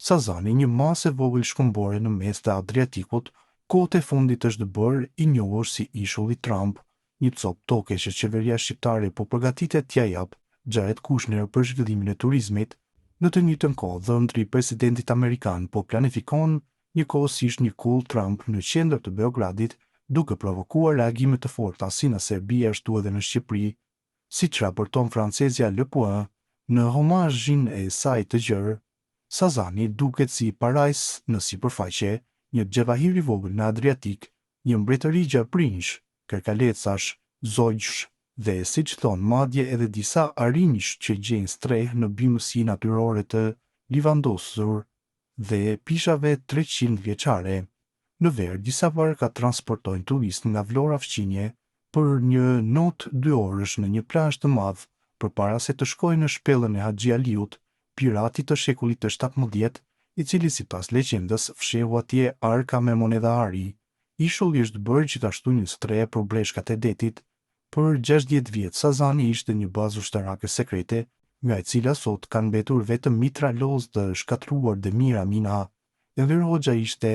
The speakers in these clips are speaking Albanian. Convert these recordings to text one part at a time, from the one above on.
Sazani, një masë e vogël shkëmbore në mes të Adriatikut, kohët e fundit është bërë i njohur si Ishulli Trump, një copë toke që qeveria shqiptare po përgatitet t'ia japë Jared Kushner për zhvillimin e turizmit. Në të njëjtën kohë, dhëndri i presidentit amerikan po planifikon njëkohësisht një kullë Trump në qendër të Beogradit, duke provokuar reagime të forta si në Serbi ashtu edhe në Shqipëri. Siç raporton francezja Le Point, në homazhin e saj të gjerë, Sazani duket si parajsë në sipërfaqe, një xhevahir i vogël në Adriatik, një mbretëri gjarprinjsh, kërkalecash, zogjsh dhe, siç thonë, madje edhe disa arinjsh që gjejnë strehë në bimësi natyrore të livandosur dhe pishave 300 vjeçare. Në verë, disa varka transportojnë turistë nga Vlora fqinje për një not dyorësh në një plazh të madh përpara se të shkojnë në shpellën e Haxhi Aliut, piratit të shekullit të 17, i cili sipas legjendës fshehu atje arka me monedha ari. Ishulli është bërë gjithashtu një strehë për breshkat e detit. Për 60 vjet Sazani ishte një bazë ushtarake sekrete, nga e cila sot kanë mbetur vetëm mitralozë të shkatërruar dhe mijëra mina. Enver Hoxha ishte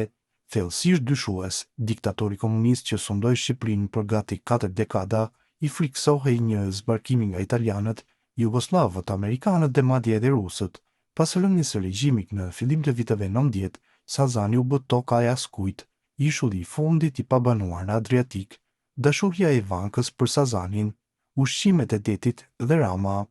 thellësisht dyshues, diktatori komunist që sundoi Shqipërinë për gati katër dekada, i frikësohej një zbarkimi nga italianët, jugosllavët, amerikanët dhe madje edhe rusët. Pas rënies së regjimit në fillim të viteve 90, Sazani u bë toka e askujt, ishulli i fundit i pabanuar në Adriatik. Dashuria e Ivankës për Sazanin, ushqimet e detit dhe Rama.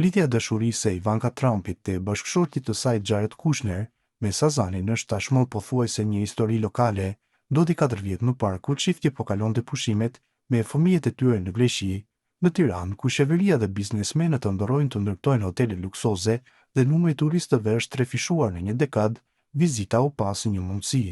Lidhja e dashurisë së Ivanka Trumpit dhe bashkëshortit të saj Jared Kushner me Sazanin është tashmë pothuajse një histori lokale. Ndodhi katër vjet më parë kur çifti po kalonte pushimet me fëmijët e tyre në Greqi. Në Tiranë, ku qeveria dhe biznesmenët ëndërrojnë të ndërtojnë hotele luksoze dhe numri i turistëve është trefishuar në një dekadë, vizita u pa si një mundësi.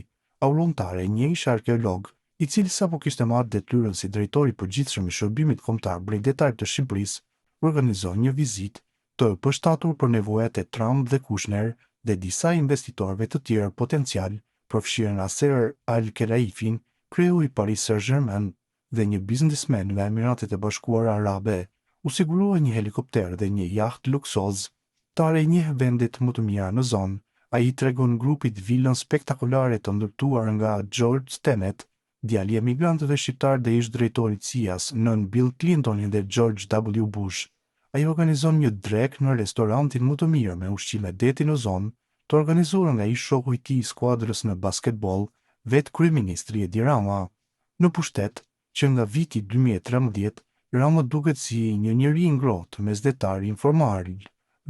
Auron Tare, një ish-arkeolog, i cili sapo kishte marrë detyrën si drejtor i përgjithshëm i Shërbimit Kombëtar Bregdetar të Shqipërisë, organizoi një vizitë të përshtatur për nevojat e Trump dhe Kushner dhe disa investitorëve të tjerë potencialë, përfshirë Nasser Al-Khelaifin, kreu i Paris Saint-Germain dhe një biznesmen nga Emiratet e Bashkuara Arabe. U sigurua një helikopter dhe një jaht luksoz. Tare njeh vendet më të mira në zonë. Ai i tregon grupit vilën spektakolare të ndërtuar nga George Tenet, djali i emigrantëve shqiptarë dhe ish-drejtor i CIA-s nën Bill Clintonin dhe George W. Bush. Ai organizon një drekë në restorantin më të mirë me ushqime deti në zonë, të organizuar nga ish-shoku i tij i skuadrës në basketboll, vetë kryeministri Edi Rama. Në pushtet, që nga viti 2013, Rama duket si një njeri i ngrohtë, mesdhetar informal,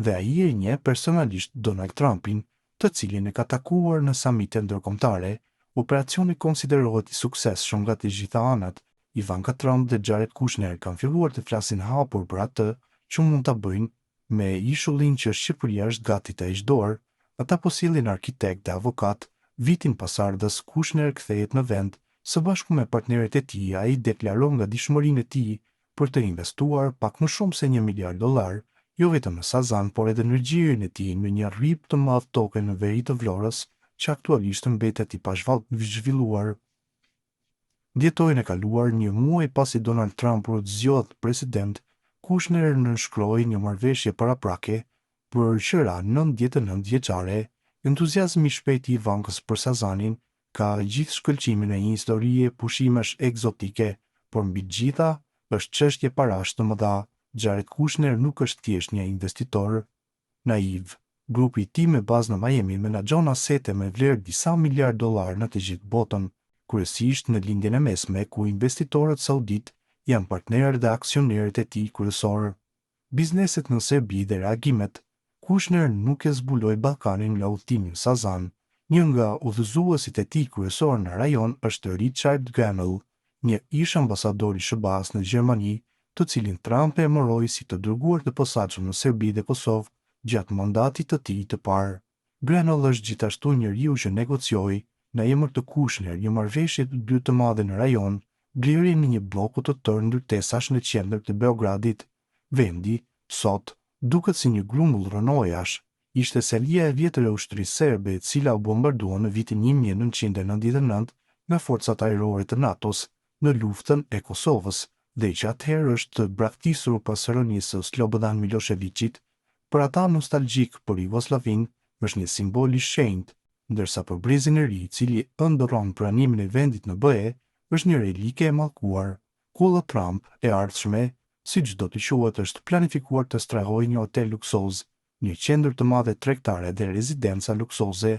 dhe ai e njeh personalisht Donald Trumpin, të cilin e ka takuar në samite ndërkombëtare. Operacioni konsiderohet i suksesshëm nga të gjitha anët. Ivanka Trump dhe Jared Kushner kanë filluar të flasin hapur për atë që mund ta bëjnë me ishullin që Shqipëria është gati të heqë dorë. Ata po sjellin arkitektë dhe avokatë. Vitin pasardhës, Kushner kthehet në vend. Së bashku me partnerët e tij, ai deklaron gatishmërinë e tij për të investuar pak më shumë se një miliard dollarë, jo vetëm në Sazan, por edhe në gjirin e tij, në një rrip të madh toke në veri të Vlorës, që aktualisht mbetet i pazhvilluar. Dhjetorin e kaluar, një muaj pasi Donald Trump u zgjodh president, Kushner nënshkroi një marrëveshje paraprake për qira 99 vjeçare. Entuziazmi i shpejtë i Ivankës për Sazanin ka gjithë shkëlqimin e një historie pushimesh ekzotike, por mbi të gjitha është çështje parash të mëdha. Jared Kushner nuk është thjesht një investitor naiv. Grupi i tij me bazë në Miami menaxhon asete me vlerë disa miliardë dollarë në të gjithë botën, kryesisht në Lindjen e Mesme, ku investitorët sauditë janë partnerë dhe aksionerët e tij kryesorë. Bizneset në Serbi dhe reagimet. Kushner nuk e zbuloi Ballkanin nga udhëtimi në Sazan. Një nga udhëzuesit e tij kryesorë në rajon është Richard Grenell, një ish-ambasador i SHBA-së në Gjermani, të cilin Trump e emëroi si të dërguar të posaçëm në Serbi dhe Kosovë gjatë mandatit të tij të parë. Grenell është gjithashtu njeriu që negocioi, në emër të Kushner, një marrëveshje të dytë të madhe në rajon, blerjen e një blloku të tërë ndërtesash në qendër të Beogradit. Vendi, sot, duket si një grumbull rrënojash. Ishte selia e vjetër e ushtrisë serbe, e cila u bombardua në vitin 1999 nga forcat ajrore të NATO-s në luftën e Kosovës dhe që atëherë është braktisur pas rënies së Slobodan Milosheviqit. Për ata nostalgjikë për Jugosllavinë është një simbol i shenjtë, ndërsa për brezin e ri i cili ëndërron pranimin e vendit në BE, është një relike e mallkuar. Kulla Trump e ardhshme, siç do të quhet, është planifikuar të strehojë një hotel luksoz, një qendër të madhe tregtare dhe rezidenca luksoze.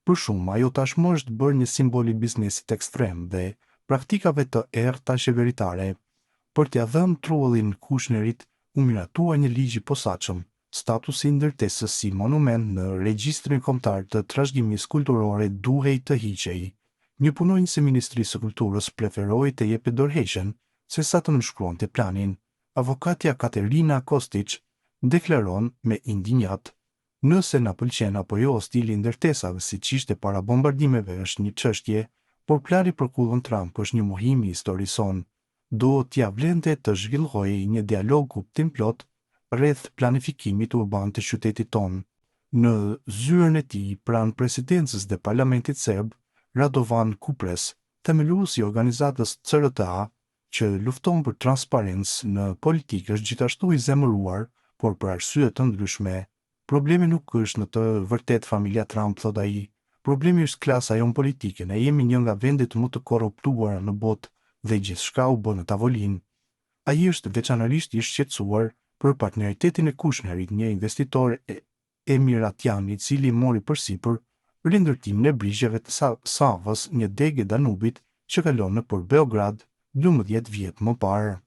Për shumë, ajo tashmë është bërë një simbol i biznesit ekstrem dhe praktikave të errëta qeveritare. Për t'ia dhënë truallin Kushnerit, u miratua një ligj i posaçëm, statusi i ndërtesës si monument në Regjistrin Kombëtar të Trashëgimisë Kulturore duhej të hiqej. Një punonjës i Ministrisë së Kulturës preferoi të jepte dorëheqjen sesa të nënshkruante planin. Avokatja Katerina Kostiç deklaron me indinjatë, Nëse na pëlqen apo jo stili i ndërtesave siç ishte para bombardimeve është një çështje, por plani për kullën Trump është një mohim i historisë sonë. Do t'ia vlente të zhvillohej një dialog kuptimplotë rreth planifikimit urban të qytetit tonë. Në zyrën e tij pranë presidencës dhe parlamentit serb, Radovan Kupres, themelues i organizatës CRTA, që lufton për transparencë në politikë është gjithashtu i zemëruar, por për arsye të ndryshme. Problemi nuk është në të vërtetë familja Trump, thotë ai. Problemi është klasa jonë politike, ne jemi një nga vendet më të korruptuara në botë dhe gjithçka u bë në tavolinë. Ai është veçanërisht i shqetësuar për partneritetin e Kushnerit, një investitor emiratian i cili mori përsipër rindërtimin e brigjeve të Savës, një degë e Danubit që kalon nëpër Beograd, 12 vjet më parë.